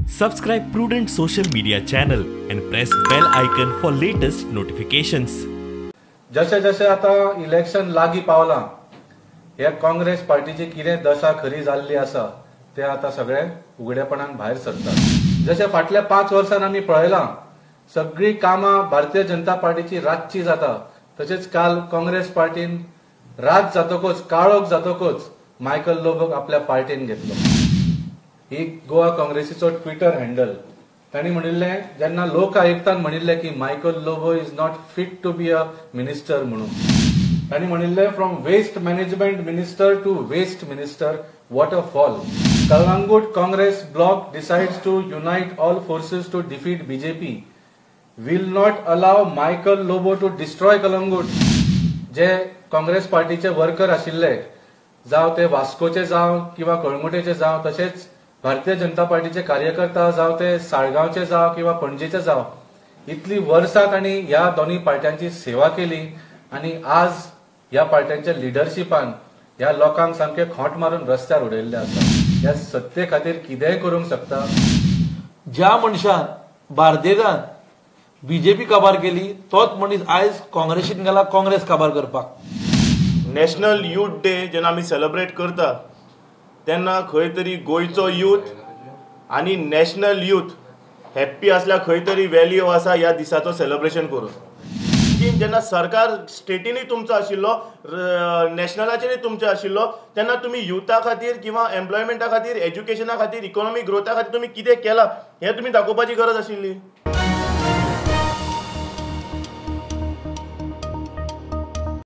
Subscribe Prudent Social Media channel and press bell icon for latest notifications. जशें जशें आतां election लागीं पावलां, हे काँग्रेस पार्टीची कितें दशा खरी जाल्ली आसा ते आतां सगळे उगडेपणान भायर सरता. जशें फाटल्या 5 वर्सां आमी पळयलां, सगळीं कामां भारतीय जनता पार्टीची रातची जाता, तशेंच काल काँग्रेस पार्टीन रात जातकच, काळोख जातकच मायकल लोबोक आपल्या पार्टीन घेतलो. ही गोवा काँग्रेसीचो ट्विटर हँडल. तांणी म्हणिल्लें, जेन्ना लोक आयुक्तान म्हणिल्लें की Michael Lobo is not fit to be a minister म्हणून, तांणी म्हणिल्लें from waste management minister to waste minister, what a fall. Calangute Congress bloc decides to unite all forces to defeat BJP, will not allow Michael Lobo to destroy Calangute. जे काँग्रेस पार्टीचे worker आशिल्ले, जावं ते वास्कोचे जावं किंवा कळंगुटेचे जावं, तशेंच भारतीय जनता पार्टीचे कार्यकर्ता जावं ते साळगांवचे जावं किंवा पणजेचे जावं, इतली वर्सां तांणी ह्या दोनूय पार्ट्यांची सेवा केली आनी आज ह्या पार्ट्यांच्या लिडरशिपान ह्या लोकांक सामके खोंट मारून रस्त्यार उडयल्ले आसा. ह्या सत्ते खातीर कितेंय करूंक शकता. ज्या मनशान बार्देजान बीजेपी काबार केली तोच मनीस आयज काँग्रेसीन गेला काँग्रेस काबार करपाक. नॅशनल यूथ डे जेन्ना आमी सेलिब्रेट करता तेन्ना खंय तरी गोंयचो यूथ आनी नॅशनल यूथ हॅप्पी आसल्यार खंय तरी व्हॅल्यू आसा ह्या दिसाचो सेलिब्रेशन करून. जेन्ना सरकार स्टेटीनूय तुमचो आशिल्लो, नॅशनलाचेरूय तुमचो आशिल्लो, तेन्ना तुमी युथा खातीर किंवा एम्प्लॉयमेंटा खातीर, एज्युकेशना खातीर, इकॉनॉमीक ग्रोथा खातीर तुमी कितें केलां हें तुमी दाखोवपाची गरज आशिल्ली.